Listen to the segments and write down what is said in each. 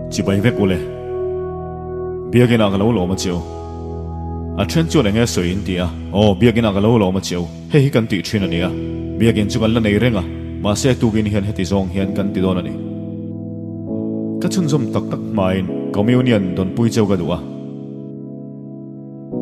Chibai vek ule. Biakinah ka lo lawm a cheu. A then chuan enge sawi in ti a, Aw, biakinah ka lo lawm a cheu. Hei hi kan tih thin a nia. Biakin chu kan la nei reng a, mahse tukin hian heti zawng hian kan ti dawn a ni. Ka chhunzawm tak tak hmain Communion dawnpui cheu ka duh a.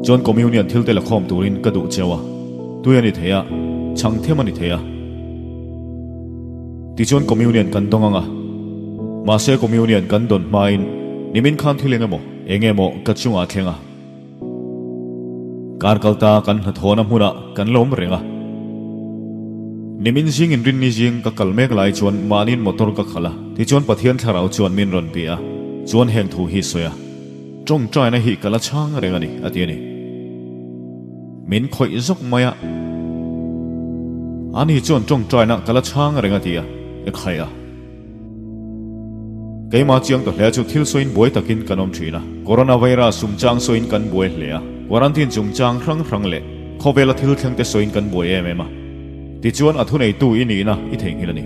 Chuan Communion thil te la khawm turin ka duh cheu a, tui a ni thei a, chhang them a ni thei a. Tichuan Communion kan dawng ang a, mahse Communion kan dawn hmain nimin khan thil eng emaw, eng emaw ka chungah a thleng a. Kar kal ta kan hnathawhna hmunah kan la awm reng a. Nimin zing inrinni zing ka kal mek lai chuan mahniin motor ka khalh a, tichuan Pathian thlarau chuan min rawn bia a, chuan heng thu hi sawi a. Tawngtaina hi ka la chhang reng a ni, a ti a ni. Min khawih zawk mai a. Ani chuan tawngtaina ka la chhang reng a ti a, e khaih a. Keimah chiang ta hle chu thil sawiin buai takin kan awm thin a. Coronavirus chungchang sawiin kan buai hle a. Quarantine chungchang hrang hrang leh khawvela thil thlengte sawiin kan buai em em a. Tichuan a thuneitu i nihna i theihnghilh a ni.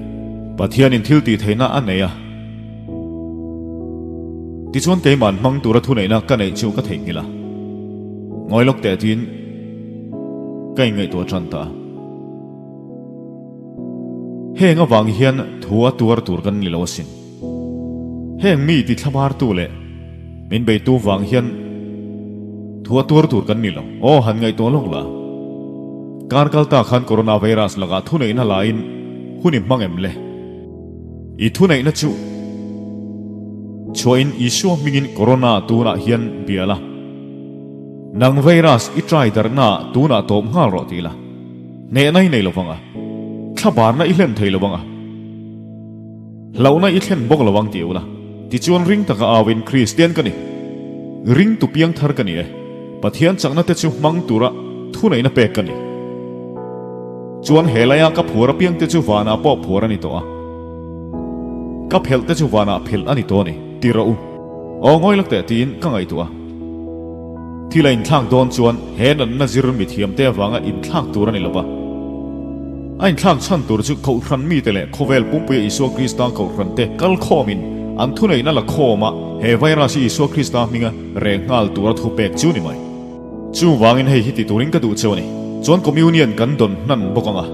Pathianin thil tihtheihna a nei a. Tichuan keima'n hmang tura thuneihna ka neih chu ka theihnghilh a, ngawi lawk teh tiin ka inngaihtuah tan ta a. Heng avang hian thu a tuar tur kan ni lo asin. Heng mi ti thlabartu leh min beitu vang hian thu a tuar tur kan ni lo. Aw han ngaihtuah lawk la. Kar kal ta khan coronavirus lakah thuneihna laiin hun i hmang em le? I thuneihna chu chhuahin Isua hmingin Corona tunah hian bia la. Nang virus i try darhna tunah tawp nghal rawh ti la. Hnehna i nei lo vang a, thlabarna i hlen thei lo vang a, hlauhna i thlen bawk lo vang ti ula. Tichuan ring taka auin Kristian ka ni, ringtu piangthar ka ni e, Pathian chakna te chu hmang tura thuneihna pek ka ni. Chuan helaia ka phuar apiang te chu vanah pawh phuar a ni tawh a, ka phelh te chu vanah phelh a ni tawh a ni, ti rawh u. Aw ngawi lak teh tiin ka ngaihtuah a. Thil a inthlak dawn chuan he natna zir mithiam te avanga inthlak tur a ni lo va. A inthlak chhan tur chu Kohhran mite leh khawvel pumpuia Isua Krista Kohhran te kal khawmin an thuneihna la khawma he virus hi Isua Krista hminga reh nghal tura thupek chu ni mai. Chuvangin hei hi ti turin ka duh cheu a ni. Chuan Communion kan dawn hnan bawk ang a.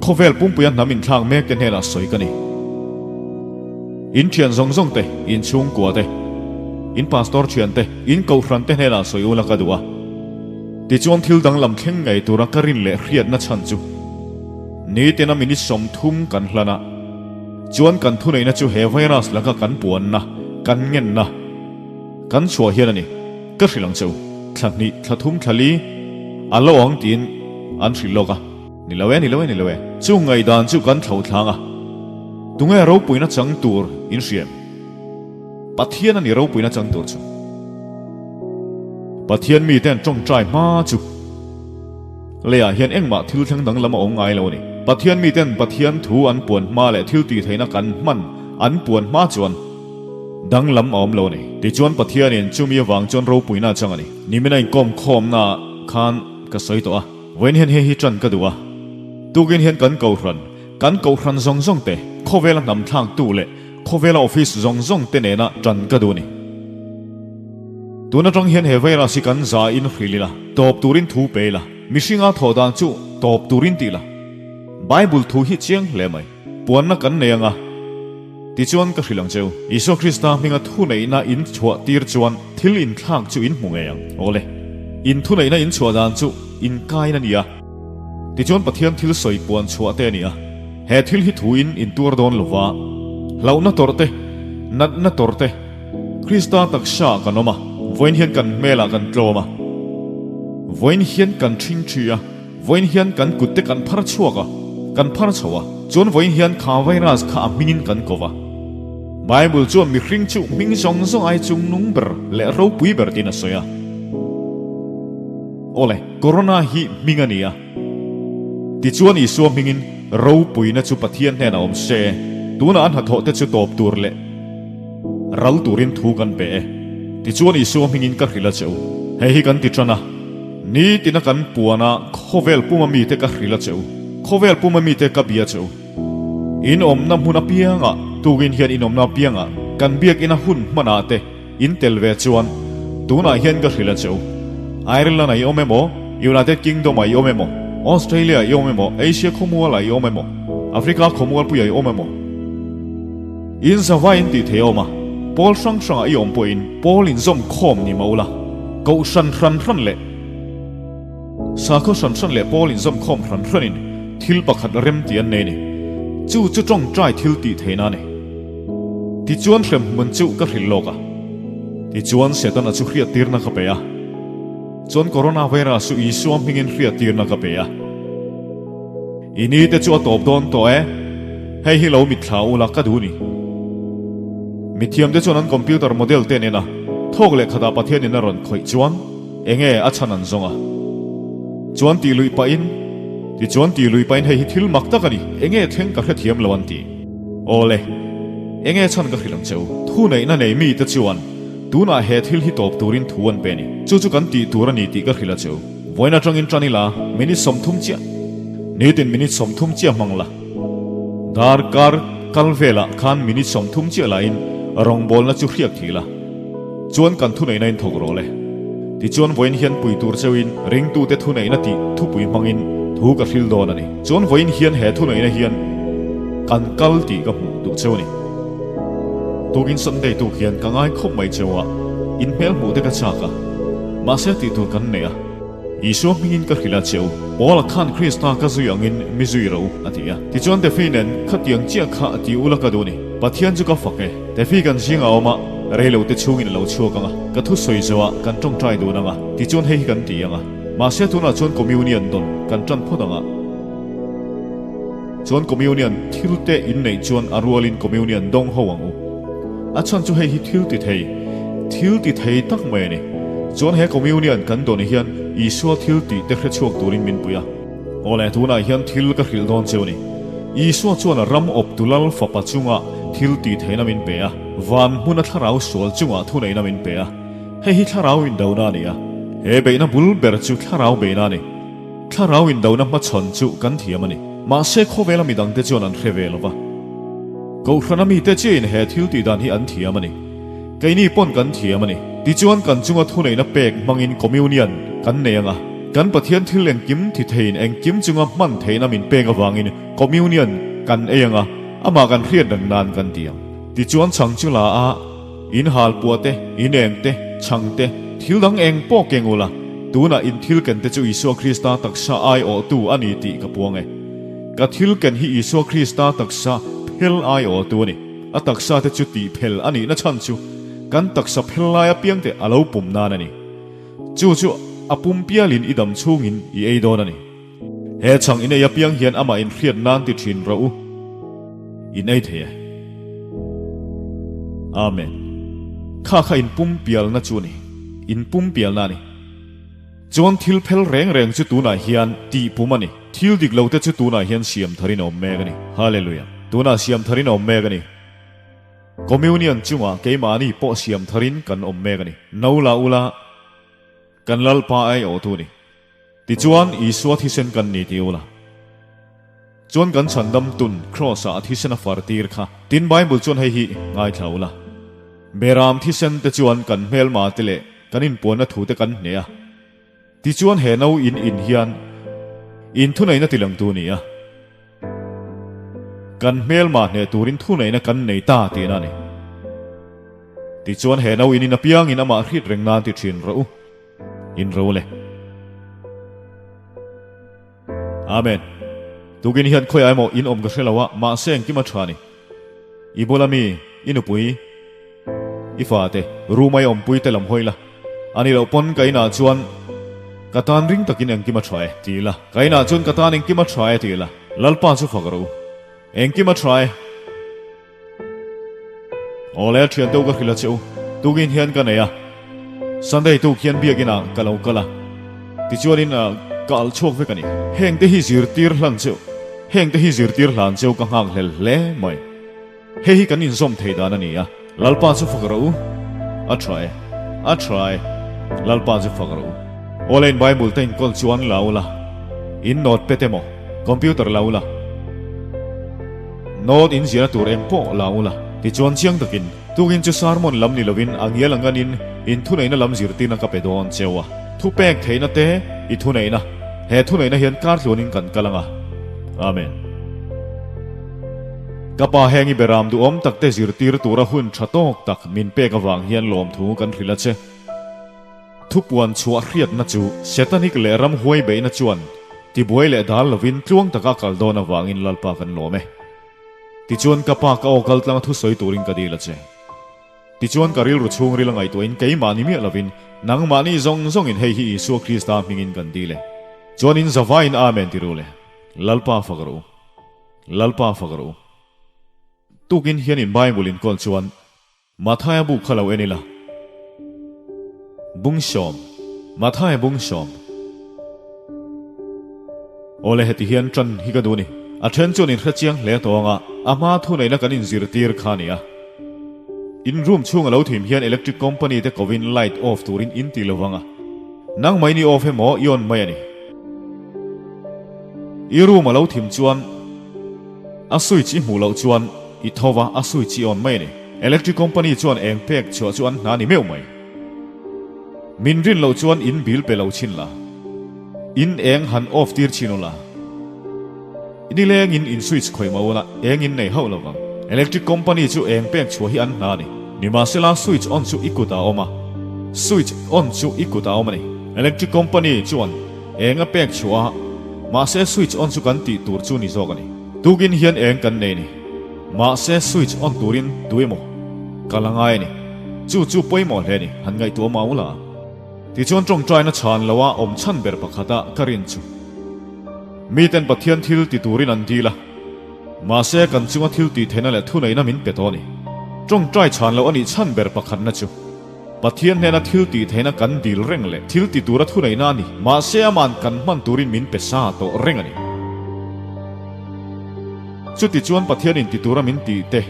Khawvel pumpuia hnam inthlak mek te hnenah sawi ka ni. In thian zawng zawng te, in chhungkua te, in pastor thian te, in kohhran te hnenah sawi ula ka duh a. Tichuan thil danglam thleng ngei tura ka rin leh hriatna chhan chu nitina minute 30 kan hlan a. Chuan kan thuneihna chu he virus laka kan puanna, kan ngenna, kan chhuah hian a ni. Ka hrilh ang che u, thla hnih, thla thum, thla li a lo ang tiin an hrilh lawk a. Ni lo e, ni lo e, ni lo e. Chung ngaihdan chu kan thlo thlang a. Tunge ropuina chang tur in hriam? Pathian a ni ropuina chang tur chu. Pathian mite an tawngtai hma chu leiah hian engmah thil thleng danglam a awm ngai lo a ni. Pathian miten Pathian thu an puan hma leh thil tihtheihna kan hman an puan hma chuan, Danglam a awm lo a ni. Tichuan Pathianin chumi avang chuan ropuina a chang a ni. Nimin a inkawm khawmna khan ka sawi tawh a. Vawiin hian hei hi ṭan ka duh a. Tukin hian kan kohhran, kan kohhran zawng zawng te, khawvela hnam thlaktu leh khawvela office zawng zawng te nena ṭan ka duh a ni. Tun aṭang hian he virus hi kan za in hrilh ila, tawp turin thu pe ila, mihringa thawh dan chu tawp turin ti ila. Bible thu hi chiang hle mai. Puanna kan nei anga. Tichuan ka hrilh ang cheu, Isua Krista hminga thuneihna in chhuah tir chuan thil inthlak chu in hmu ngei ang. Awle, in thuneihna in chhuah dan chu inkain a ni a. Tichuan Pathian thil sawi puan chhuah te a ni a. He thil hi thu in intuar dawn lova, hlauhna tawrh te, natna tawrh te, Krista taksa ah kan awm a, vawiin hian kan hmelah kan tlawm a, vawiin hian kan ṭhingṭhi a, Vawiin hian kan kut te kan phar chhuak a, kan phar chho a, chuan vawiin hian kha virus kha a hmingin kan ko va. Bible chuan mihring chu hming zawng zawng ai chung nung ber leh ropui ber tiin a sawi a. Awle, Corona hi hming a ni a. Tichuan Isua hmingin ropuina chu Pathian hnenah awm se, tunah a hnathawh te chu tawp tur leh ral turin thu kan pe e. Tichuan Isua hmingin ka hrilh a che u. Hei hi kan ti tan a. Nitina kan puan a, khawvel puma mite ka hrilh a che u. Khawvel puma mite ka bia che u. In awmna hmun apiangah, tukin hian in awmna apiangah. kan biakina hun hmanah te in tel ve chuan tunah hian ka hrilh a che u. Ireland ah i awm emaw, United Kingdom ah i awm emaw, Australia ah i awm emaw, Asia khawmual ah i awm emaw, Africa khawmualpui ah i awm emaw, in zavai in tih thei a awm a, pawl hrang hrangah i awm pawhin pawl inzawm khawm ni mah ula, kohhran hran hran leh Sakhaw hran hran leh pawl inzawm khawm hran hranin thil pakhat rem tih an nei a ni. Chu chu tawngtai thil tih theihna a ni. Tichuan hremhmun chu ka hrilh lawk a. Tichuan Setana chu hriattirna ka pe a. Chuan Coronavirus chu Isua hmingin hriattirna ka pe a. I ni te chu a tawp dawn tawh e. Hei hi lo mitthla ula ka duh ni. Mithiamte chuan an computer model te nena thawk leh khatah Pathianin a rawn khawih chuan, Enge a chhan an zawng a? Chuan tih luih pahin, Tichuan tih luih pahin hei hi thil mak tak a ni, enge thleng ka hrethiam lo an ti. Awle, enge chhan ka hrilh ang che u? Thuneihna nei mite chuan tunah he thil hi tawp turin thu an pe a ni. Chu chu kan tih tur a ni tih ka hrilh a che u. Vawiin atangin tan ila minute 30 chiah, nitin minute 30 chiah hmang la. Darkar kal velah khan minute 30 chiah lahin rawngbawlna chu hriak thih la. Chuan kan thuneihna in thawk rawh le. Tichuan vawiin hian pui tur cheuhin ringtute thuneihna tih thupui hmangin thu ka hril dawn a ni. Chuan vawiin hian he thuneihna hian kan kal tih ka hmuh duh cheu a ni. Tukin Sunday tuk hian ka ngai khawp mai cheu a, in hmel hmuh te ka chak a, mahse tih tur kan nei a. Isua hmingin ka hrilh a che u, Paula khan Krista ka zui angin mi zui rawh u, a ti a. Tichuan Tefi nen khatiang chiah kha a ti ula ka duh ni. Pathian chu ka fak e. Tefi kan zingah a awm a, reilo te chhungin a lo chhuak ang a, ka thusawi zawh ah kan tawngtai dun ang a, tichuan hei hi kan ti ang a. Mahse tunah chuan Communion dawn kan tan phawt ang a. Chuan Communion thil te inneih chuan a rualin Communion dawng ho ang u. A chhan chu hei hi thil ti thei, thil ti thei tak mai a ni. Chuan he Communion kan dawn hian Isua thil tih te hre chhuak turin min pui a. Awle, tunah hian thil ka hrilh dawn cheu a ni. Isua chuan a ram awptu lal fapa chunga thil tih theihna min pe a, van hmuna thlarau sual chungah thuneihna min pe a. Hei hi thlarau indona a ni a. He beihna bul ber chu thlarau beihna a ni. Thlarau indona hmachhawn chu kan thiam a ni. Mahse khawvela midangte chuan an hre ve lo va. Kohhrana mite chiahin he thil tih dan hi an thiam a ni. Keini pawn kan thiam a ni. Tichuan kan chunga thuneihna pek hmangin communion kan nei ang a. Kan Pathian thil engkim thi theiin engkim chunga hman theihna min pek avangin communion kan ei ang a, amah kan hriat reng nan kan ti ang. Tichuan chhang chu la a. In halpuah te, in eng te, chhang te, thil dang eng pawh keng ula, tunah in thil ken te chu Isua Krista taksa aiawhtu a ni tih ka puang e. Ka thil ken hi Isua Krista taksa phel aiawhtu a ni. A taksa te chu tih phel a nihna chhan chu kan taksa phel lai apiang te a lo pum nan a ni. Chu chu a pum pialin i dam chhungin i ei dawn a ni. He chhang in ei apiang hian amah in hriat nan ti thin rawh u. In ei thei e. Amen. Kha kha in pum pialna chu a ni. In pum pialna a ni. Chuan thil phel reng reng chu tunah hian tih pum a ni. Thil dik lo te chu tunah hian siam tharin a awm mek a ni. Hallelujah. Tunah siam tharin a awm mek a ni. Communion chungah keimahni pawh siam tharin kan awm mek a ni. No la ula kan Lalpa ai awhtu a ni. Tichuan, Isua thisen kan ni ti ula. Chuan kan chhandam tun Kraws-ah a thisen a far tir kha. Tin, Bible chuan hei hi ngaithla ula. Beram thisen te chuan kan hmelma te leh kan inpuanna thu te kan hneh a. Tichuan he no in in hian in thuneihna tilangtu a ni a. Kan hmelma hneh turin thuneihna kan nei ta tihna a ni. Tichuan he no in in apiangin amah hriat reng nan ti thin rawh u. In ro le. Amen. Tukin hian khawiah emaw in awm ka hre lo a, mahse engkim a tha ni. I bula mi, i nupui, i fate, room a i awmpui te lam hawi la. A ni loh pawn ka inah chuan ka tan ring takin engkim a tha e ti la. Ka inah chuan ka tan engkim a tha e ti la. Lalpa chu fak rawh u. Engkim a tha e. Awle a thian deuh ka hrilh a che u, tukin hian ka nei a, Sunday tuk hian biakin ah ka lo kal a, tichuanin ka alh chhuak vek a ni. Heng te hi zirtir hlan cheu, heng te hi zirtir hlan cheu ka nghak hlel hle mai. Hei hi kan inzawm thei dan a ni a, Lalpa chu fak rawh u, a tha e, a tha e, Lalpa chu fak rawh u. Awle in Bible te inkawl chuan la ula, in note pet emaw, computer la ula, Note in ziahna tur eng pawh la ula, tichuan chiang takin. Tukin chu sermon lam ni lovin a ngial a nganin in thuneihna lam zirtirna ka pe dawn cheu a. Thupek theihna te i thuneihna. He thuneihna hian kar tluanin kan kal ang a. Amen. Ka pa heng i beram duhawm tak te zirtir tura hun tha tawk tak min pek avang hian lawmthu kan hrilh a che. Thupuan chhuah hriatna chu Setanik leh ramhuai beihna chuan tibuai leh dal lovin tluang taka kal dawn avangin Lalpa kan lawm e. Tichuan ka pa ka aw kal tlanga thusawi turin ka dil a che. Tichuan ka rilru chhungril a ngaihtuahin keimah ni miah lovin nangmahni zawng zawngin hei hi Isua Krista hmingin kan dil e. Chuanin zavaiin Amen ti ru le. Lalpa fak rawh u. Lalpa fak rawh u. Tukin hianin Bible inkawl chuan Mathaia bu kha lo en ila. Bungsawm. Mathaia bungsawm. Awle heti hian tan hi ka duh ni. A then chuan in hrechiang hle tawng a, a hma thuneihna kan inzirtir kha a ni a. In room chhung a lo thim hian electric company te kovin light off turin in ti lovang a. Nang mai ni off emaw i on mai a ni. I room a lo thim chuan a switch i hmuh loh chuan i tho va a switch i on mai a ni. Electric company chuan eng pek chhuah chu an hna ni meuh mai. Min rin loh chuan in bill pe lo chhin la. In eng han off tir chhin ula. Nileng in in switch khawih mah ula eng in nei hauh lovang. Electric company chu eng pek chhuah hi an hna a ni. Nimahsela switch on chu i kut ah a awm a. Switch on chu i kut ah a awm a ni. Electric company chuan eng a pek chhuah a, mahse switch on chu kan tih tur chu ni zawk a ni. Tukin hian eng kan nei ni. Mahse switch on turin tu emaw ka la ngai a ni. Chu chu pawimawh hle a ni, han ngaihtuah mau la. Tichuan tawngtaina chhan loa awm chhan ber pakhata ka rin chu. Miten Pathian thil ti turin an dil a, mahse kan chunga thil tih theihna leh thuneihna min pe tawh a ni. Tawngtai chhan loh a nih chhan ber pakhatna chu Pathian hnena thil tih theihna kan dil reng leh thil ti tura thuneihna a ni. Mahse aman kan hman turin min pe sa tawh reng a ni. Chuti chuan Pathianin ti tura min tih te,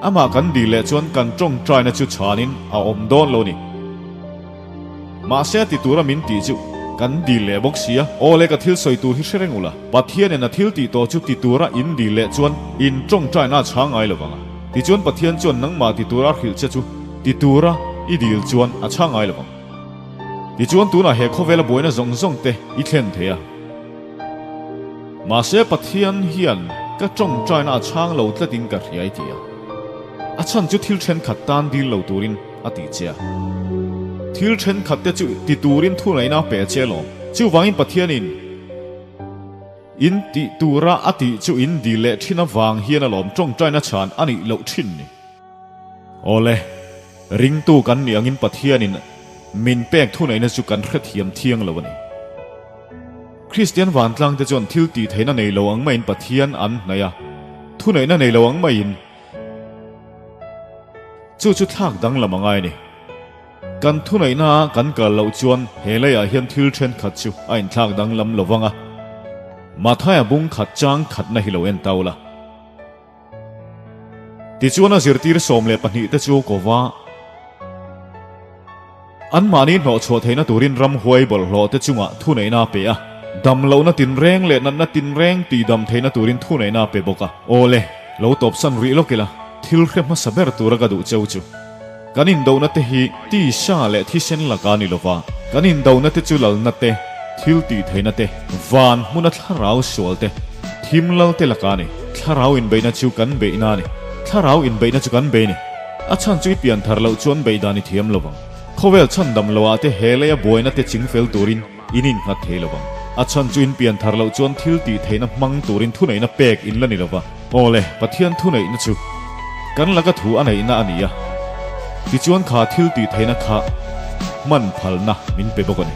amah kan dil leh chuan kan tawngtaina chu chhanin a awm dawn lo ni. Mahse a ti tura min tih chu kan dil leh bawk sia. Aw le ka thil sawi tur hi hre reng ula, Pathianin a thil tih tawh chu ti tura in dil leh chuan in tawngtaina a chhang ngai lo vang a. Tichuan Pathian chuan nangmah ti tura a hrilh che chu ti tura i dil chuan a chhang ngai lo vang. Tichuan tunah he khawvela buaina zawng zawng te i thlen thei a. Mahse Pathian hian ka tawngtaina a chhang lo tlatin ka hria i ti a. A chhan chu thil thenkhat tan dil lo turin a ti che a. Thil thenkhat te chu ti turin thuneihna a pe che alawm. Chuvangin Pathianin in tih tura a tih chu in dil leh thin avang hian alawm tawngtaina chhan a nih loh thin ni. Awle, ringtu kan nih angin Pathianin min pek thuneihna chu kan hrethiam thiang lo a ni. Kristian vantlang te chuan thil tih theihna nei lo ang maiin Pathian an hnaih a, thuneihna nei lo ang maiin chu chu thlak danglam a ngai a ni. Kan thuneihna a kan kal loh chuan he leiah hian thil thenkhat chu a inthlak danglam lo vang a, Mathaia bung khat chang khatna hi lo en ta ula. Tichuan a zirtir 12 te chu ko va, anmahni hnawhchhuah theihna turin ramhuai bawlhhlawh te chungah thuneihna a pe a, damlohna tinreng leh natna tinreng tihdam theihna turin thuneihna a pe bawk a. Aw le, lo tawpsan rih lawk ila, thil hre hmasa ber tura ka duh cheu chu. Kan indohna te hi tisa leh thisen laka ni lova, kan indohna te chu lalna te, thil tih theihna te, van hmuna thlarau sual te, thim lal te laka ni. Thlarau inbeihna chu kan beihna a ni. Thlarau inbeihna chu kan bei ni. A chhan chu i pian thar loh chuan beih dan i thiam lovang. Khawvel chhandam loah te he leia buaina te chingfel turin in innghat thei lovang. A chhan chu in pian thar loh chuan thil tih theihna hmang turin thuneihna pek in la ni lova. Aw le, Pathian thuneihna chu kan laka thu a neihna a ni a, tichuan kha thil tih theihna kha hman phalna min pe bawk a ni.